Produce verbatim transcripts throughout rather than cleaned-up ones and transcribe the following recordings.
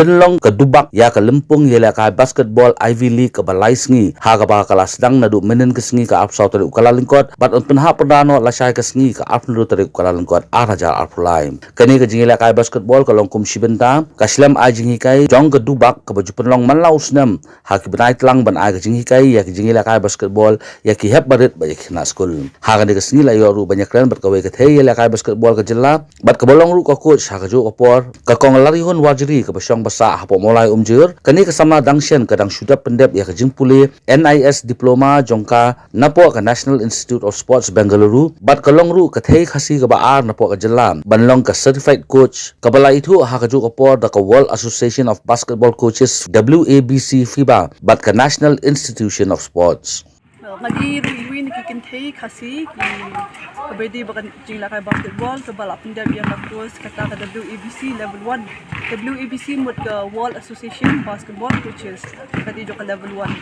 pynlong ka dubak ïa ka lympung ïalehkai basketball Ivy League kaba lai sngi, ha kaba ka la sdang naduh mynhynnin ka sngi ka arphew saw tarik u Kyllalyngkot bad yn pynhap pyrda noh lashai ka sngi ka arphew hynriew tarik u Kyllalyngkot ar hajar arphew lai. Kane ka jingïalehkai basketball ka long kum shi bynta ka shlem ai jinghikai jong ka dubak kaba ju pynlong man la u snem ha ki bnai tlang ban ai ka jinghikai ïa ka jingïalehkai basketball ïa ki hep barit bad ïa ki khynnah skul. Ha kane ka sngi la ïoh ruh ban ïakren bad kawei ka thei ïalehkai basketball ka jylla bad kaba long ruh ka coach ha kajuh ka por, ka Kong Larihun Warjri, kaba shong basah hapoh Mawlai Umjaiur. Kane ka samla dang shen ka dang shu dep pyndep ïa ka jingpule N I S diploma jong ka napoh ka National Institute of Sports Bengaluru bad ka long ruh ka thei Khasi kaba ar napoh ka jylla ban long ka certified coach, kaba la ithuh ha kajuh ka por da ka World Association of Basketball Coaches, W A B C, FIBA bad ka National Institution of Sports. Nga dei ruh iwei na ki kynthei Khasi kiba dei ba ka jingïalehkai basketball kaba la pyndep ïa ka course kata ka W A B C level one. W A B C mut ka World Association Basketball Coaches, ka dei jong ka level one.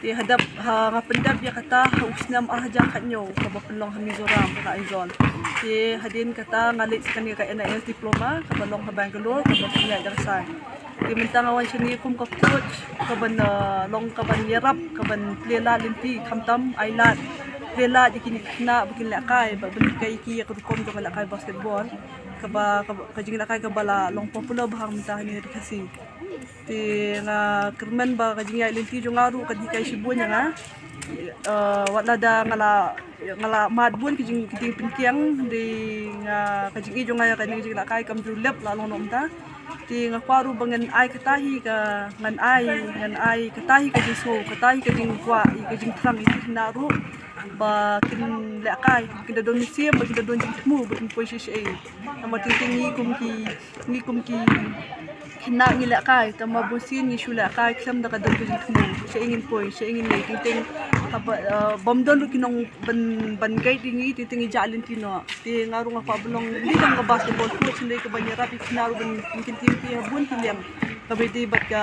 Te hadien ba nga pyndep ïa kata ha u snem ar hajar khathynñiew kaba pynlong ha Mizoram, ha Aizawl. Te hadien kata nga leit sa kane ka N I S diploma kaba long ha Bangalore kaba pynlong da ka sai. Te mynta nga wan shane kum ka coach kaban, uh, long kaban ïarap, kaban plie lad lynti, khamtam ai lad, plie lad ïa kine ki khynnah ba kin lehkai, ba ban hikai ïa ki ïa ka rukom jong ka lehkai basketball kaba, kaba ka jingïalehkai kaba la long popular bha mynta hangne ha Khasi. Te nga kyrmen ba ka jingïaid lynti jong nga ruh ka dei ka shibun ïa nga. Uh, wat lada nga la, nga la mad bun ki jing, ki jingpynkhiang, dei nga ka jingïeit jong nga ïa kane ka jingïalehkai kam ju lep la long noh mynta. Te nga kwah ruh ba ngan ai kata hi ka, ngan ai, ngan ai kata hi ka jingsngew, kata hi ka jingkwah, hi ka jingthrang ïa ki khynnah ruh ba kin lehkai, kin da don mynsiem, ba kin da don jingthmu, ba kin poi sha sha ei. Namar teng teng ngi kum ki, ngi kum ki khynnah ngi lehkai, tangba bun sien ngi shu lehkai khlem da ka don ka jingthmu. Sha ei ngin poi, sha ei ngin leit, teng teng haba, uh, bym don ruh ki nong ban, ban guide ïa ngi, teng teng ngi jah lynti noh. Te nga ruh nga kwah ban long ym dei tang ka basketball coach, hynrei kaban ïarap ïa ki khynnah ruh ban, ban kyntiew ïa ki ha bun ki liang kaba ïadei bad ka,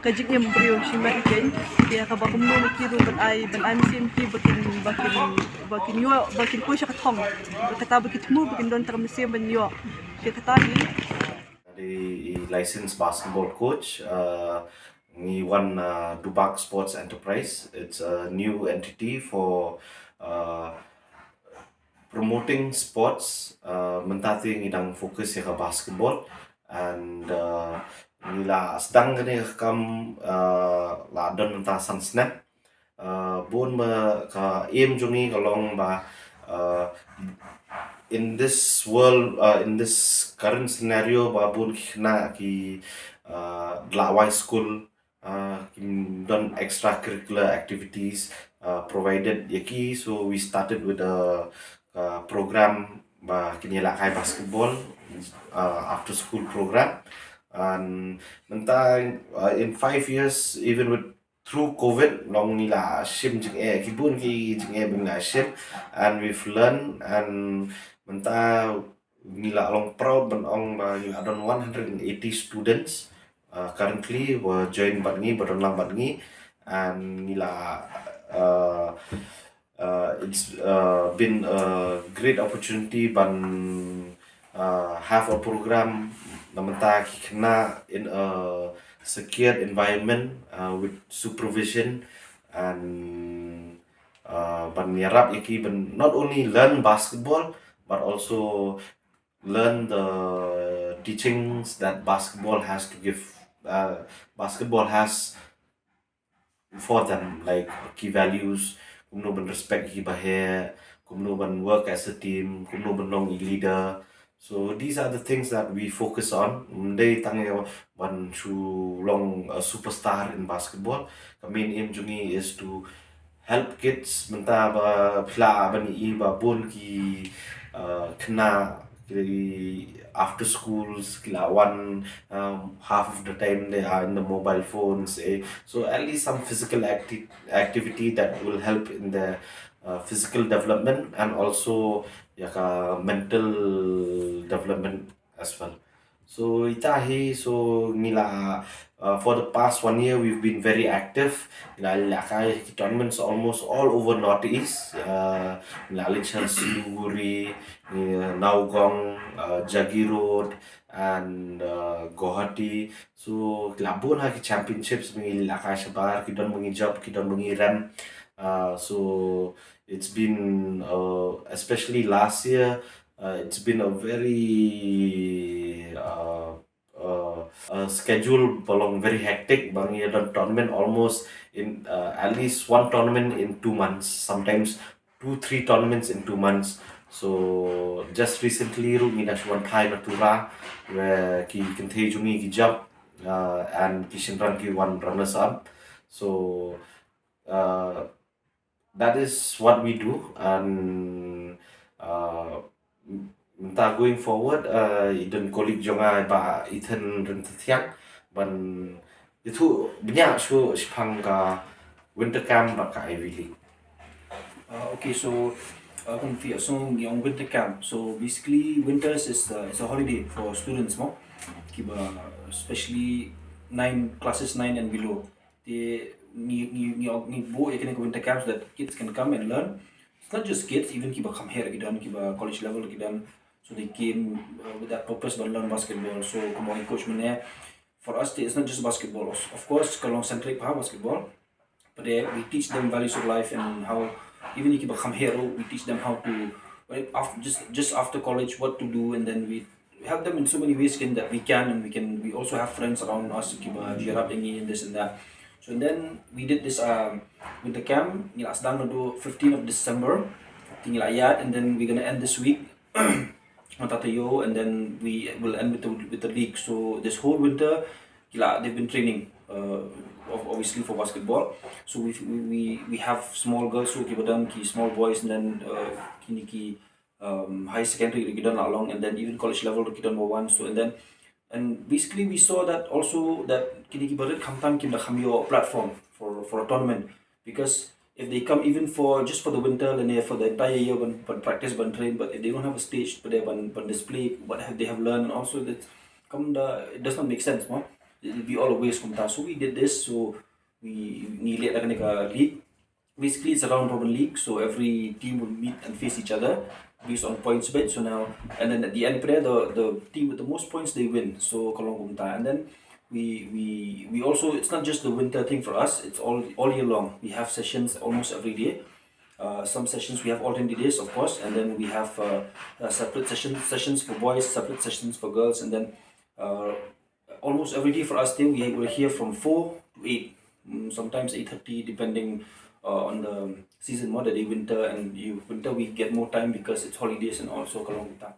ka jingim briew shimet ïa ki. Te kaba kumno ma ki ruh ban ai, ban ai mynsiem ïa ki ba kin, ba kin, ba kin ïoh, ba kin poi sha ka thong. Ba kata ba ki thmu, ba kin don tang ka mynsiem ban ïoh. Te kata hi. Dei i licensed basketball coach, uh, ngi wan, uh, Dubak Sports Enterprise. It's a new entity for, uh, promoting sports. Uh, mynta te ngi dang focus ïa ka basketball and, uh, ngi la sdang kane ka kam, uh, la don mynta san snem. Uh, bun ba ka aim jong ngi ka long ba, uh, in this world, uh, in this current scenario ba bun ki khynnah ki, uh, la wai school, uh, ki don extracurricular activities, uh, provided ïa ki. So we started with a, uh, program ba kin ïalehkai basketball, uh, after school program. And mynta, uh, in five years, even with through covid long ngi la shim jingeh, ki bun ki jingeh ba ngi la shim, and we've learned, and mynta ngi la long proud ban ong ba ngi la don one hundred and eighty students, uh, currently ba join bad ngi, ba don lang bad ngi, and ngi la, uh, Uh, it's, uh, been a great opportunity ban, uh, have a program na bynta ki khynnah in a secure environment, uh, with supervision and, uh, ban ïarap ïa ki ban not only learn basketball but also learn the teachings that basketball has to give, uh, basketball has for them, like ki values, kumno ban respect ki baheh, kumno ban work as a team, kumno ban long i leader. So these are the things that we focus on. Ym dei tang ïa ban shu long a superstar in basketball. Ka main aim jong ngi is to help kids. Mynta ba phi lah ban i ba bun ki, uh, khynnah ki after schools ki la wan, um, half of the time they are in the mobile phones, eh. So at least some physical acti- activity that will help in the, uh, physical development and also ïa ka mental development as well. So ita hi, so ngi la Uh, for the past one year, we've been very active. Ngi la lehkai ki tournaments almost all over Northeast. Uh, ngi la leit sha Siliguri, uh, Nagaon, uh, Jagiroad, and uh, Guwahati. So, ngi la bun ha ki championships, ngi lehkai shabar, ki don ba ngi jop, ki don ba ngi rem. Uh, so, it's been, uh, especially last year, uh, it's been a very uh, uh, uh, schedule ba long very hectic, ba ngi don tournament almost in, uh, at least one tournament in two months, sometimes two, three tournaments in two months. So just recently ruh ngi da shu wan phai na Tura, where ki kynthei jong ngi ki jop, uh, and ki shynrang ki wan runners up. So uh, that is what we do, and uh, mynta going forward, uh, i don colleague jong nga, i Bah Ethan Ryntathiang, ban ïathuh bniah shuh shaphang ka winter camp bad ka Ivy League. Uh, okay, so uh, kumta, so ngi ong winter camp. So basically, winters is uh, is a holiday for students, mo. Kiba, especially nine, classes nine and below. Te ngi ngi ngi ngi buh ïa kane ka winter camp so that kids can come and learn. It's not just kids, even kiba kham her ki don, kiba college level ki don. So they came uh, with that purpose ban learn basketball. So kumba ong i coach mynne, for us, it's not just basketball. Of of course, ka long centric bha basketball. But they, we teach them values of life and how, even if kiba kham her, we teach them how to, well, af- just just after college, what to do, and then we help them in so many ways can that we can, and we can. We also have friends around us, kiba ju ïarap ïa ngi and this and that. So and then we did this um, winter camp. Ngi la sdang naduh fifteen of December. Te ngi la ïaid, and then we're gonna end this week. Mynta taïew, and then we will end with the, with the league. So this whole winter, ki la, they've been training, uh, ob- obviously for basketball. So we we we we have small girls, so kiba don, ki small boys, and then uh, kine ki um, high secondary ki don la long, and then even college level ki don mo wan. So and then and basically we saw that also that kine kiba rit khamtam kim da kham ïoh platform for for a tournament, because if they come even for just for the winter and for the entire year ban, ban practice, ban train, but if they don't have a stage for their ban, ban display what have they have learned, and also that come the, it does not make sense, no? It will be all a waste kumta. So we did this. So we ngi leh da kane ka league. Basically, it's a round robin league, so every team will meet and face each other based on points bet. So now, and then at the end, player, the, the team with the most points, they win. So ka long kumta. And then we we we also, it's not just the winter thing for us, it's all all year long. We have sessions almost every day. Uh, some sessions we have alternate days, of course, and then we have uh, uh, separate sessions sessions for boys, separate sessions for girls, and then uh, almost every day for us still we will hear from four to eight, mm, sometimes eight thirty, depending uh, on the season. More that they winter and you winter, we get more time because it's holidays and also ka long kumta.